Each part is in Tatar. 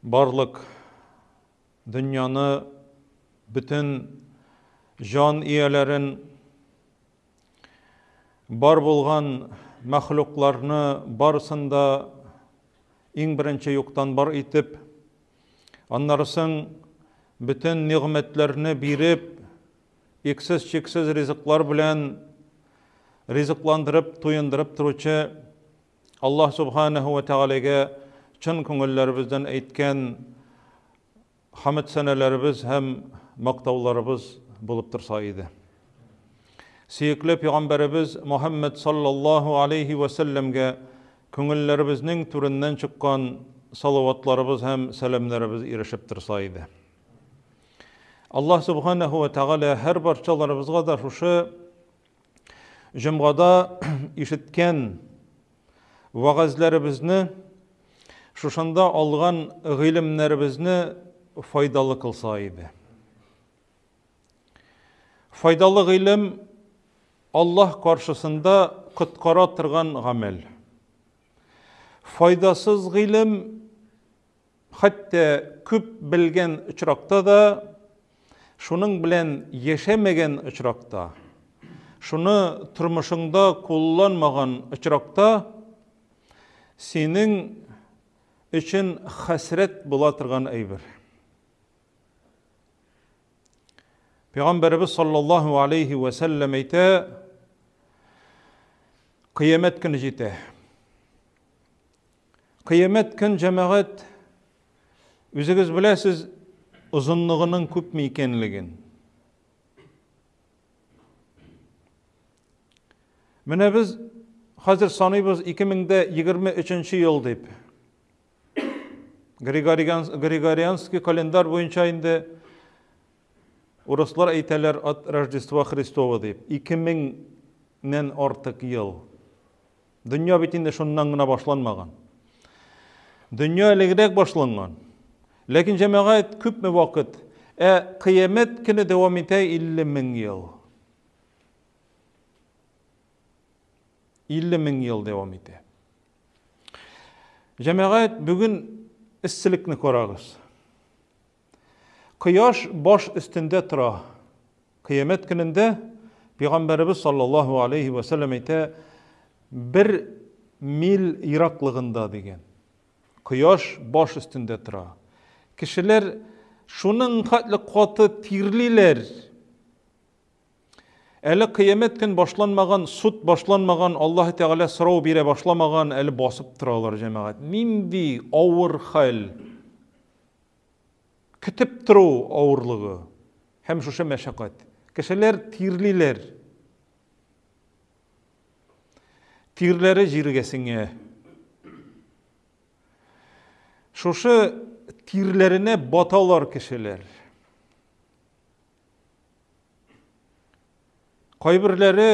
Барлык дөньяны, бөтен җан ияләрен, бар булган мәхлукларны барысын да иң беренче юктан бар итеп, аннары соң бөтен нигъмәтләрне биреп, иксез-чиксез ризыклар белән ризыкландырып, туендырып торучы Аллаһ Субханаһу ва Тәгаләгә чын күңелләребездән әйткән хәмд сәнәләребез һәм мактауларыбыз булып торса иде. Сөекле пәйгамбәребез Мухаммад саллаллаһу алейхи ва сәлләмгә күңелләребезнең түреннән чыккан салаватларыбыз һәм сәламнәребез ирешеп торса иде. Аллаһ Субханаһу ва Тәгалә һәр барчаларыбызга да шушы Җомгада ишеткән вәгазьләребезне, шушында алган гыйлемнәребезне файдалы кылса иде. Файдалы гыйлем Аллаһ каршысында коткара торган гамәл. Файдасыз гыйлем Хәтта күп белгән очракта да, шуның белән яшәмәгән очракта, шуны тормышыңда кулланмаган очракта, синең өчен хәсрәт була торган әйбер. Пәйгамбәребез саллаллаһу алейхи вә сәлләм әйтә, кыямәт көне җитә. Кыямәт көн, җәмәгать, үзегез беләсез, озынлыгының күпме икәнлеген. Менә без хәзер саныйбыз 2023 ел дип. Григорианский календарь буенча инде урыслар әйтәләр от Рождества Христова дип. 2000 нән артык ел. Дөнья бит инде шуннан гына башланмаган. Дөнья элегрәк башланган. Ләкин җәмәгать күпме вакыт, ә кыямәт көне дәвам итә 50 мең ел. 50 мең ел дәвам итә. Җәмәгать бүген эсселекне карагыз. Кояш баш өстендә тора. Кыямәт көнендә Пәйгамбәребез саллаллаһу алейхи ва сәлләм әйтә, бер миль ераклыгында дигән. Кояш баш өстендә тора. Кешеләр шуның хәтле каты тирлиләр. Әле кыямәт көн башланмаган, суд башланмаган, Аллаһ Тәгалә сорау бирә башламаган, әле басып торалар җәмәгать. Нинди авыр хәл. Көтеп тору авырлыгы һәм шушы мәшәкать. Кешеләр тирлиләр. Тирләре җиргә сеңә. Шушы тирләренә баталар кешеләр. Кайберләре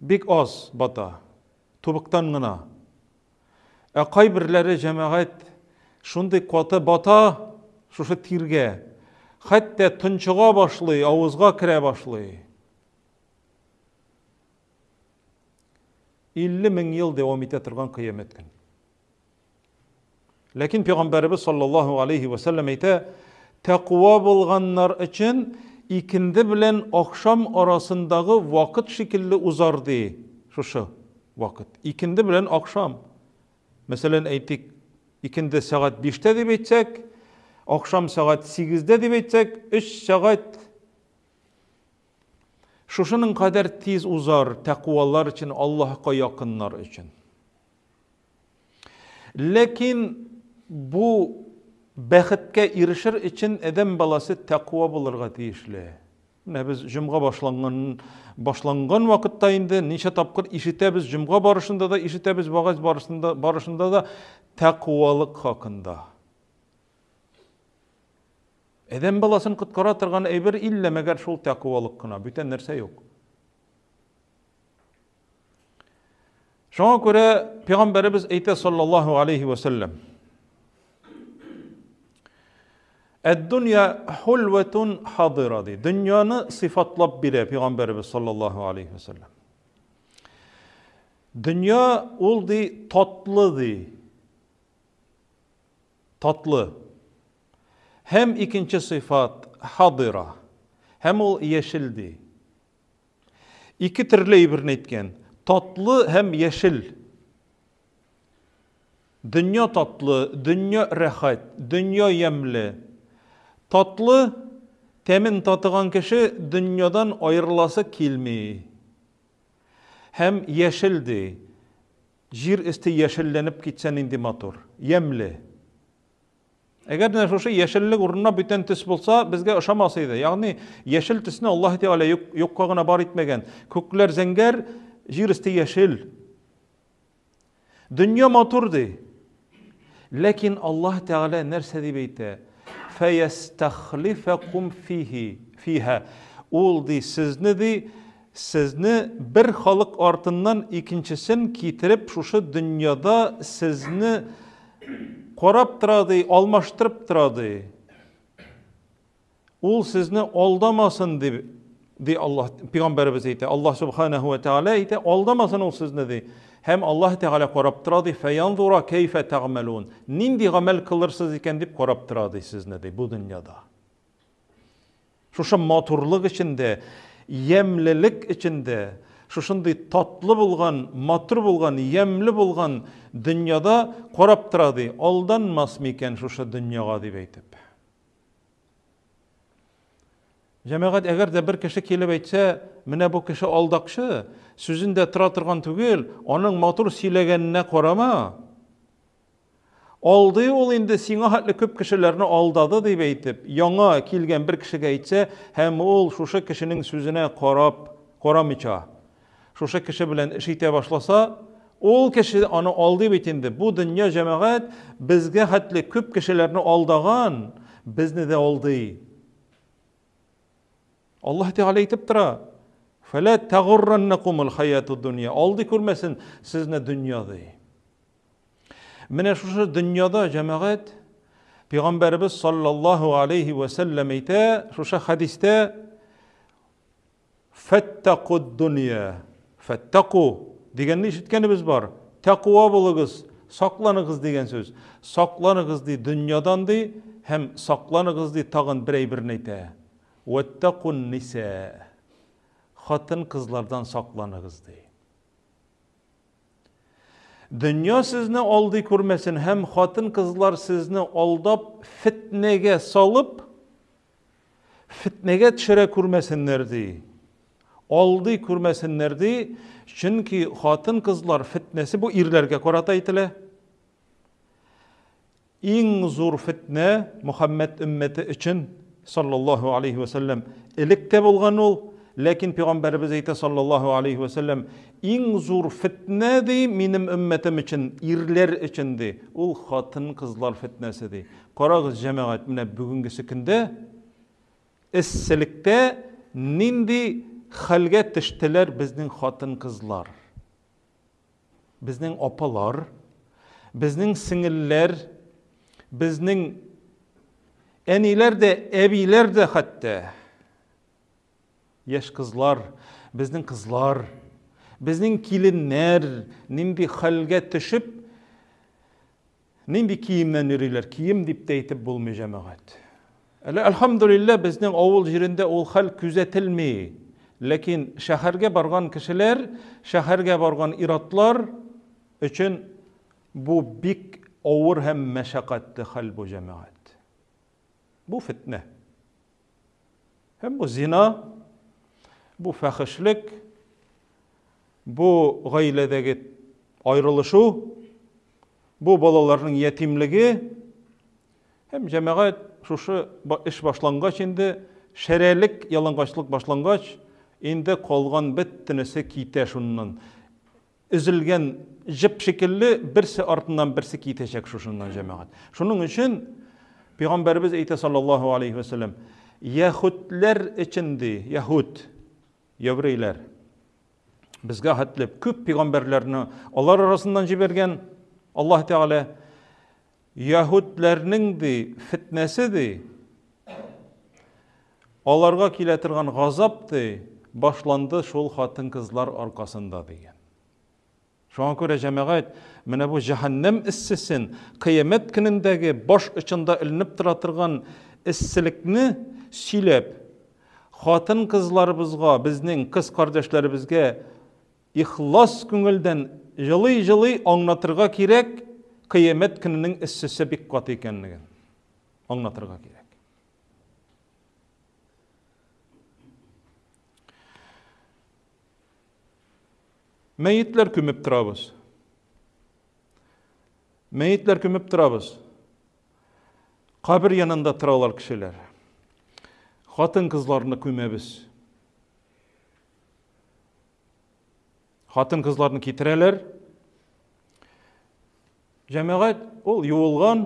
бик аз бата, тубыктан гына. Ә кайберләре җәмәгать шундый каты бата шушы тиргә, хәтта тончыга башлый, авызга керә башлый. 50 мең ел дәвам итә торган кыямәт көн. Ләкин пәйгамбәребез саллаллаһу алейхи ва сәлләм әйтә, тәкъва булганнар өчен икенде белән ахшам арасындагы вакыт шикелле узар ди. Шушы вакыт. Икенде белән ахшам. Мәсәлән, әйтик, икенде сәгать 5-тә дип әйтсәк, ахшам сәгать 8-дә дип әйтсәк, 3 сәгать Шушының кадәр тиз узар тәкъвалар өчен, Аллаһка якыннар өчен. Ләкин бу бәхеткә ирешер өчен адәм баласы тәкъва булырга тиешле. Менә без җомга башланган башланган вакытта инде ничә тапкыр ишетәбез, җомга барышында да ишетәбез, вагаз барышында, барышында да тәкъвалык хакында. Адәм баласын коткара торган әйбер иллә мәгәр шул тәкъвалык кына, бүтән нәрсә юк. Шуңа күрә пәйгамбәребез әйтә саллаллаһу алейхи ва сәлләм. Әд-дөнья хулватун хадира ди. Дөньяны сыйфатлап бирә пәйгамбәребез саллаллаһу алейхи ва сәлләм. Дөнья ул ди татлы ди. Татлы. Һәм икенче сыйфат хадира. Һәм ул яшел ди. Ике төрле әйберне әйткән. Татлы һәм яшел. Дөнья татлы, дөнья рәхәт, дөнья ямьле. Татлы тәмен татыган кеше дөньядан аерыласы килми. Һәм яшел ди. Җир өсте яшелләнеп китсә нинди матур, ямьле. Әгәр дә шушы яшеллек урынына бүтән төс булса, безгә ошамас иде. Ягъни яшел төсне Аллаһ Тәгалә юк, юкка гына бар итмәгән. Күкләр зәңгәр, җир өсте яшел. Дөнья матур ди. Ләкин Аллаһ Тәгалә нәрсә дип әйтә? Фәястахлифакум фихи, фиһа. Ул ди, сезне ди, сезне бер халык артыннан икенчесен китереп шушы дөньяда сезне карап тора ди, алмаштырып тора ди. Ул сезне алдамасын дип ди Аллаһ пәйгамбәребез әйтә. Аллаһ субханаһу ва тааля әйтә, алдамасын ул сезне ди. Һәм Аллаһ Тәгалә карап тора ди, фаянзура кайфа тәгъмәлун. Нинди гамәл кылырсыз икән дип карап тора ди сезне ди бу дөньяда. Шушы матурлык эчендә, ямьлелек эчендә, шушындый татлы булган, матур булган, ямьле булган дөньяда карап тора ди, алданмас микән шушы дөньяга дип әйтеп. Җәмәгать, әгәр дә бер кеше килеп әйтсә, менә бу кеше алдакчы, сүзендә тора торган түгел, аның матур сөйләгәненә карама. Алдый ул инде сиңа хәтле күп кешеләрне алдады дип әйтеп, яңа килгән бер кешегә әйтсә, һәм ул шушы кешенең сүзенә карап, карамыйча, шушы кеше белән эш итә башласа, ул кеше аны алдый бит инде. Бу дөнья җәмәгать безгә хәтле күп кешеләрне алдаган, безне дә алдый. Аллаһ Тәгалә әйтеп тора. Фәлә тагурраннакумул хаятуд дөнья. Алдый күрмәсен сезне дөнья ди. Менә шушы дөньяда җәмәгать Пәйгамбәребез саллаллаһу алейхи ва сәлләм әйтә, шушы хәдистә Фәттакуд дөнья. Фәттаку дигәнне ишеткәнебез бар. Тәкъва булыгыз, сакланыгыз дигән сүз. Сакланыгыз ди дөньядан ди һәм сакланыгыз ди тагын бер әйберне әйтә. Вәттакун ниса. Хатын-кызлардан сакланыгыз ди. Дөнья сезне алдый күрмәсен һәм хатын-кызлар сезне алдап фетнәгә салып, фетнәгә төшерә күрмәсеннәр ди. Алдый күрмәсеннәр ди, чөнки хатын-кызлар фетнәсе бу ирләргә карата әйтелә. Иң зур фетнә Мөхәммәд өммәте өчен, саллаллаһу алейһи вә сәлләм, элек тә булган ул, ләкин пәйгамбәребез әйтә, саллаллаһу алейһи вә сәлләм, иң зур фетнә ди минем өммәтем өчен, ирләр өчен ди, ул хатын-кызлар фетнәсе ди. Карагыз, җәмәгать, менә бүгенгесе көндә эсселектә нинди хәлгә төштеләр безнең хатын-кызлар. Безнең апалар, безнең сеңелләр, безнең әниләр дә, әбиләр дә хәтта. Яшь кызлар, безнең кызлар, безнең киленнәр нинди хәлгә төшеп, Нинди киемнән йөриләр? Кием дип тә әйтеп булмый, җәмәгать. Әле әлхәмдүлилләһ безнең авыл җирендә ул хәл күзәтелми. Ләкин шәһәргә барган кешеләр, шәһәргә барган иратлар өчен бу бик авыр һәм мәшәкатьле хәл бу, җәмәгать. Бу фетнә. Һәм бу зина, бу фәхешлек, бу гаиләдәге аерылышу, бу балаларның ятимлеге һәм җәмәгать шушы эш башлангач инде шәрәлек, ялангачлык башлангач, инде калган бөтенесе китә шуннан. Өзелгән җеп шикелле берсе артыннан берсе китәчәк шушыннан җәмәгать. Шуның өчен пәйгамбәребез әйтә саллаллаһу алейхи ва сәлләм, яһүдләр өчен ди, яһүд, еврейләр. Безгә хәтле күп пәйгамбәрләрне алар арасыннан җибәргән Аллаһ Тәгалә. Яһүдләрнең ди фитнәсе ди, аларга килә торган газап ди, башланды шул хатын-кызлар аркасында дигән. Шуңа күрә, җәмәгать, менә бу җәһәннәм эссесен, кыямәт көнендәге баш очында эленеп тора торган эсселекне сөйләп, хатын-кызларыбызга, безнең кыз кардәшләребезгә ихлас күңелдән җылый-җылый аңлатырга кирәк, кыямәт көненең эссесе бик каты икәнлеген аңлатырга кирәк. Мәетләр күмеп торабыз. Мәетләр күмеп торабыз. Кабер янында торалар кешеләр. Хатын-кызларны күмәбез. Хатын-кызларны китерәләр. Җәмәгать ул юылган,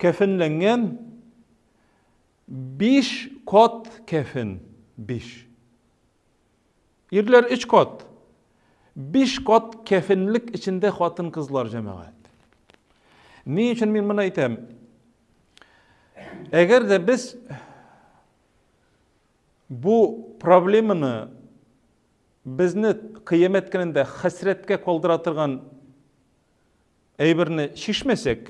кәфенләнгән 5 кат кәфен, 5. Ирләр өч кат, биш кат кәфенлек эчендә хатын-кызлар җәмәгать. Ни өчен мин моны әйтәм? Әгәр дә без бу проблеманы безне кыямәт көнендә хәсрәткә калдыра торган әйберне чишмәсәк,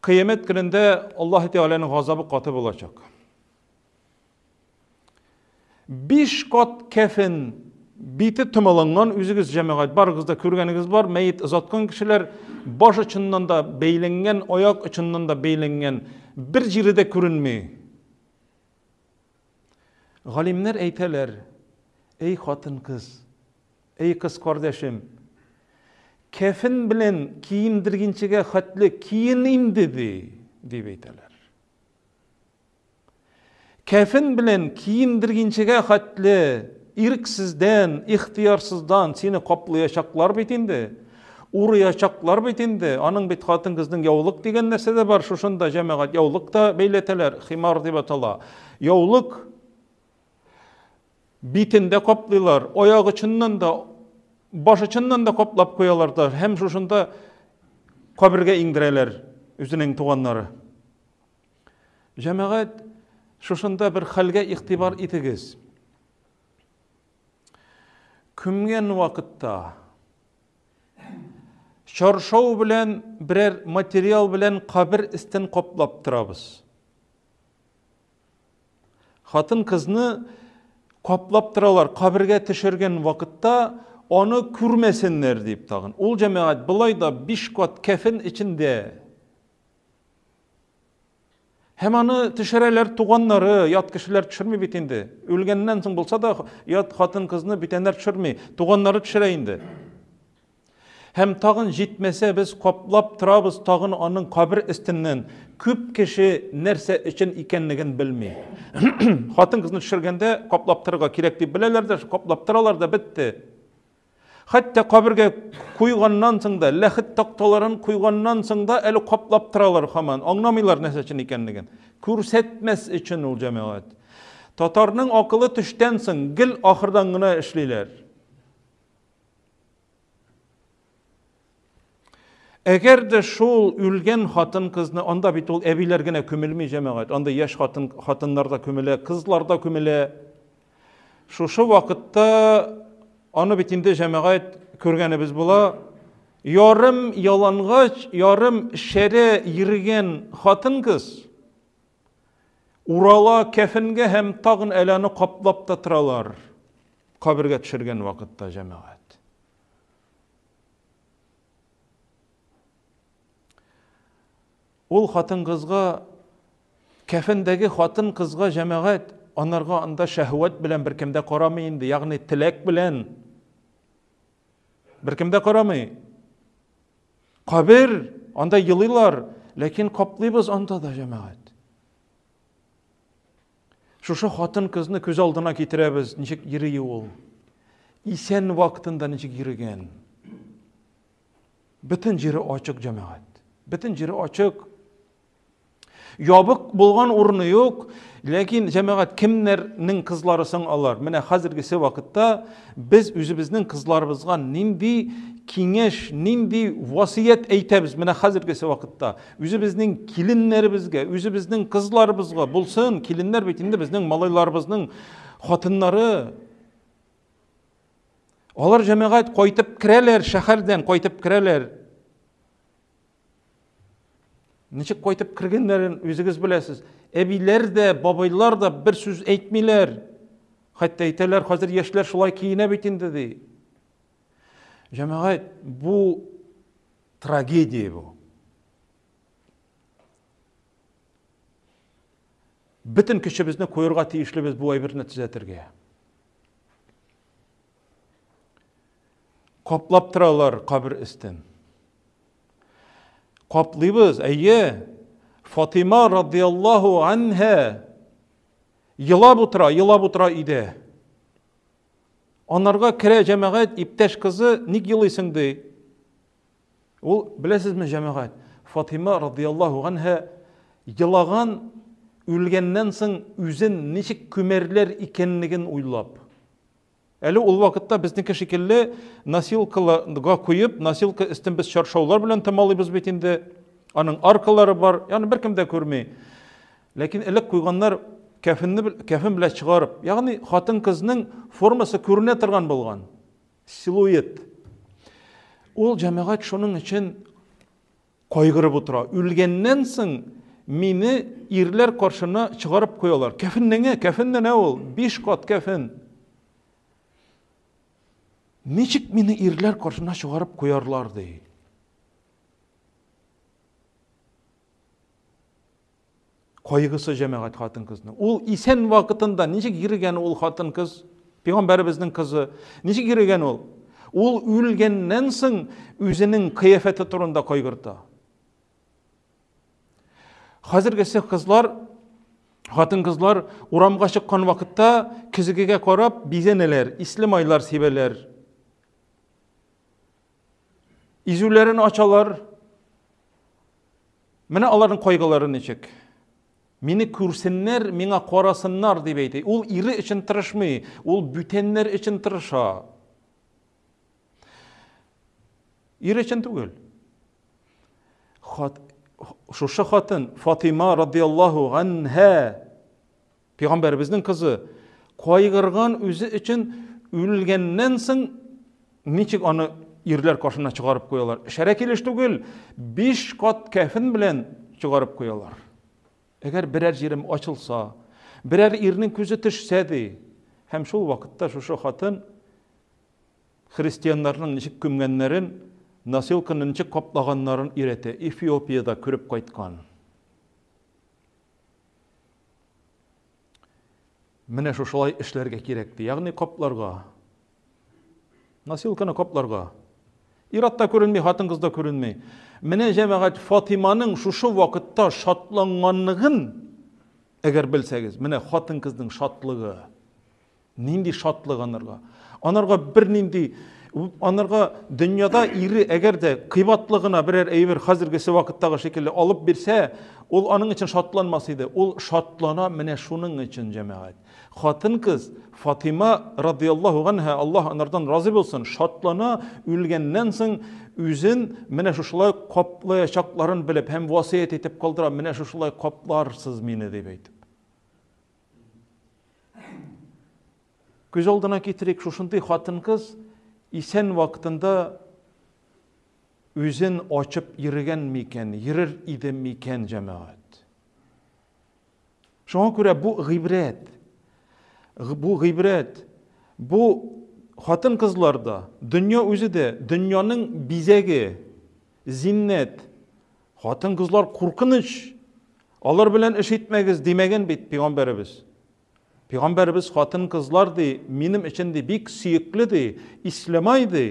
кыямәт көнендә Аллаһ Тәгаләнең газабы каты булачак. Биш кат кәфен бите томаланган, үзегез җәмәгать барыгыз да күргәнегез бар, мәет озаткан кешеләр баш очыннан да бәйләнгән, аяк очыннан да бәйләнгән, бер җире дә күренми. Галимнәр әйтәләр, эй хатын-кыз, эй кыз кардәшем, кәфен белән киендергенчегә хәтле киен инде, ди, дип әйтәләр. Кәфен белән киендергенчегә хәтле ирексездән, ихтыярсыздан сине каплаячаклар бит инде. Урыячаклар бит инде. Аның бит хатын-кызның яулык дигән нәрсә дә бар. Шушында җәмәгать яулык та бәйләтәләр, химар дип атала. Яулык битен дә каплыйлар, аяк очыннан да, баш очыннан да каплап куялар да һәм шушында кабергә иңдерәләр үзенең туганнары. Җәмәгать, шушында бер хәлгә игътибар итегез. Күмгән вакытта чаршау белән берәр материал белән кабер өстен каплап торабыз. Хатын кызны каплап торалар, кабергә төшергән вакытта аны күрмәсеннәр дип тагын. Ул җәмәгать болай да биш кат кәфен эчендә. Һәм аны төшерәләр туганнары, ят кешеләр төшерми бит инде. Үлгәннән соң булса да, ят хатын-кызны бүтәннәр төшерми, туганнары төшерә инде. Һәм тагын җитмәсә без каплап торабыз тагын аның кабер өстеннән. Күп кеше нәрсә өчен икәнлеген белми. Хатын-кызны төшергәндә каплап торырга кирәк дип беләләр дә, каплап торалар да бетте. Хәтта кабергә куйганнан соң да, ләхет такталарын куйганнан соң да әле каплап торалар һаман. Аңламыйлар нәрсә өчен икәнлеген. Күрсәтмәс өчен ул җәмәгать. Татарның акылы төштән соң гел ахырдан гына эшлиләр. Әгәр дә шул үлгән хатын-кызны, анда бит ул әбиләр генә күмелми җәмәгать, анда яшь хатын хатыннар да күмелә, кызлар да күмелә. Шушы вакытта аны бит инде җәмәгать күргәнебез була. Ярым ялангач, ярым шәрә йөргән хатын-кыз урала кәфенгә һәм тагын әле аны каплап та торалар. Кабергә төшергән вакытта җәмәгать. Ул хатын-кызга кәфендәге хатын-кызга җәмәгать анарга анда шәһвәт белән беркем дә карамый инде, ягъни теләк белән беркем дә карамый. Кабер, анда елыйлар, ләкин каплыйбыз анда да җәмәгать. Шушы хатын-кызны күз алдына китерәбез, ничек йөри ул. Исән вакытында ничек йөргән. Бөтен җире ачык җәмәгать. Бөтен җире ачык. Ябык булган урыны юк, ләкин җәмәгать кемнәрнең кызлары соң алар? Менә хәзергесе вакытта без үзебезнең кызларыбызга нинди киңәш, нинди васыять әйтәбез менә хәзергесе вакытта? Үзебезнең киленнәребезгә, үзебезнең кызларыбызга булсын, киленнәр бит инде безнең малайларыбызның хатыннары. Алар җәмәгать кайтып керәләр, шәһәрдән кайтып керәләр. Ничек кайтып кергәннәрен үзегез беләсез. Әбиләр дә, бабайлар да бер сүз әйтмиләр. Хәтта әйтәләр, хәзер яшьләр шулай киенә бит инде ди. Җәмәгать, бу трагедия бу. Бөтен көчебезне куерга тиешлебез бу әйберне төзәтергә. Каплап торалар кабер өстен. Каплыйбыз, әйе. Фатима радиаллаһу анһа елап утыра, елап утыра өйдә. Анарга керә җәмәгать, иптәш кызы, ник елыйсың ди. Ул, беләсезме, җәмәгать, Фатима радиаллаһу анһа елаган үлгәннән соң үзен ничек күмәрләр икәнлеген уйлап. Әле ул вакытта безнеке шикелле носилкаларга куеп, носилка өстен без чаршаулар белән томалыйбыз бит инде. Аның аркалары бар, ягъни беркем дә күрми. Ләкин элек куйганнар кәфенне кәфен белән чыгарып, ягъни хатын-кызның формасы күренә торган булган. Силуэт. Ул җәмәгать шуның өчен кайгырып утыра. Үлгәннән соң мине ирләр каршына чыгарып куялар. Кәфеннеңе, кәфеннән ул, биш кат кәфен. Ничек мине ирләр каршына чыгарып куярлар ди. Кайгысы җәмәгать хатын-кызның. Ул исән вакытында ничек йөргән ул хатын-кыз? Пәйгамбәребезнең кызы. Ничек йөргән ул? Ул үлгәннән соң үзенең кыяфәте турында кайгырта. Хәзергесе кызлар, хатын-кызлар урамга чыккан вакытта көзгегә карап бизәнәләр, исле майлар сибәләр. Изүләрен ачалар. Менә аларның кайгылары ничек. Мине күрсеннәр, миңа карасыннар дип әйтә. Ул ире өчен тырышмый, ул бүтәннәр өчен тырыша. Ире өчен түгел. Хат, шушы хатын Фатима радиаллаһу анһа Пәйгамбәребезнең кызы кайгырган үзе өчен үлгәннән соң ничек аны ирләр каршына чыгарып куялар? Шәрә килеш түгел, биш кат кәфен белән чыгарып куялар. Әгәр берәр җирем ачылса, берәр ирнең күзе төшсә ди. Һәм шул вакытта шушы хатын христианнарның ничек күмгәннәрен, носилканы ничек каплаганнарын өйрәтә. Эфиопиядә күреп кайткан. Менә шушылай эшләргә кирәк ди. Ягъни капларга. Носилканы капларга. Ир-ат та күренми, хатын-кыз да күренми. Менә җәмәгать Фатиманың шушы вакытта шатланганлыгын әгәр белсәгез, менә хатын-кызның шатлыгы. Нинди шатлык анарга. Анарга бернинди анарга дөньяда ире әгәр дә кыйбатлы гына берәр әйбер хәзергесе вакыттагы шикелле алып бирсә, ул аның өчен шатланмас иде. Ул шатлана менә шуның өчен, җәмәгать. Хатын-кыз Фатима радияллаһу анха, Аллаһ анардан разый булсын, шатлана үлгәннән соң үзен менә шушылай каплаячакларын белеп һәм васыять итеп калдыра, менә шушылай капларсыз мине дип әйтеп. Күз алдына китерик, шушындый хатын-кыз исән вакытында үзен ачып йөргән микән, йөрер иде микән җәмәгать? Шуңа күрә бу гыйбрәт. Бу гыйбрәт. Бу хатын-кызлар да, дөнья үзе дә, дөньяның бизәге, зиннәт. Хатын-кызлар куркыныч. Алар белән эш итмәгез димәгән бит пәйгамбәребез. Пәйгамбәребез хатын-кызлар ди, минем өчен ди бик сөекле ди, исламай ди.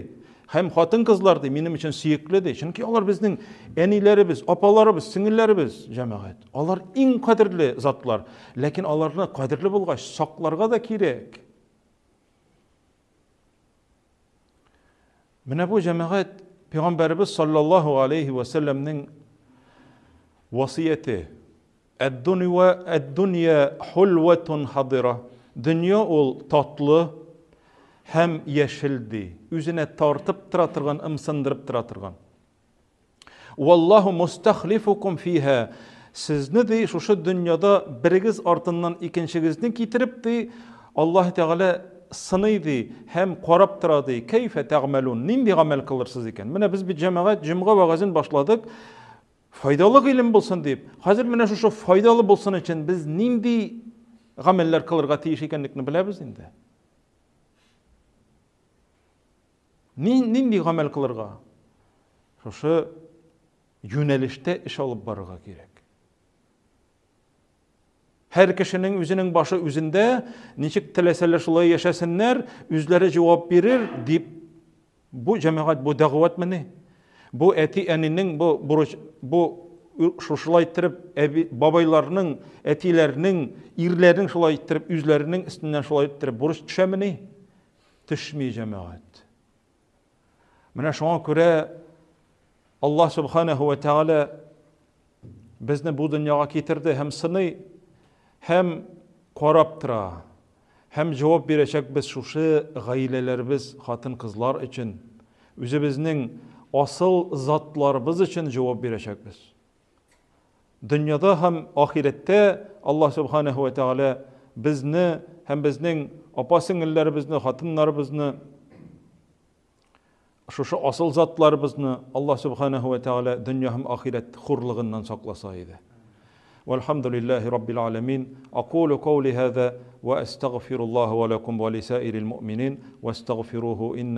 Һәм хатын-кызлар ди минем өчен сөекле ди. Чөнки алар безнең әниләребез, апаларыбыз, сеңелләребез, җәмәгать. Алар иң кадерле затлар. Ләкин аларны кадерле булгач, сакларга да кирәк. Менә бу җәмәгать Пәйгамбәребез саллаллаһу алейхи ва сәлләмнең васыяте. Әд-дунья әд-дунья хулватун хадира. Дөнья ул татлы һәм яшел ди. Үзенә тартып тора торган, ымсындырып тора торган. Валлаһу мустахлифукум фиһа. Сезне ди шушы дөньяда берегез артыннан икенчегезне китереп ди Аллаһ Тәгалә сыный ди һәм карап тора ди. Кәйфә тәгъмәлун? Нинди гамәл кылырсыз икән? Менә без бит җәмәгать җомга вәгазен башладык. Файдалы гыйлем булсын дип. Хәзер менә шушы файдалы булсын өчен без нинди гамәлләр кылырга тиеш икәнлекне беләбез инде. Нинди гамәл кылырга? Шушы юнәлештә эш алып барырга кирәк. Һәр кешенең үзенең башы үзендә, ничек теләсәләр шулай яшәсеннәр, үзләре җавап бирер дип бу җәмәгать бу дәгъватмыни? Бу әти-әнинең бу бурыч бу шушылай иттереп әби, бабайларның, әтиләрнең, ирләрнең шулай иттереп үзләренең өстеннән шулай иттереп бурыч төшәмени? Төшми җәмәгать. Менә шуңа күрә Аллаһ субханаһу ва тааля безне бу дөньяга китерде һәм сыный, һәм карап тора. Һәм җавап бирәчәкбез шушы гаиләләребез, хатын-кызлар өчен, үзебезнең асыл затларыбыз өчен җавап бирәчәкбез. Дөньяда һәм ахирәттә Аллаһ субханаһу ва тааля безне һәм безнең апа-сеңелләребезне, хатыннарыбызны, шушы асыл затларыбызны Аллаһ субханаһу ва тааля дөнья һәм ахирәт хурлыгыннан сакласа иде. Вальхамдулиллахи раббил аламин. Акулу каули хаза ва астагфируллаһа ва лакум ва лисаирил муъминин вастагфируху инна.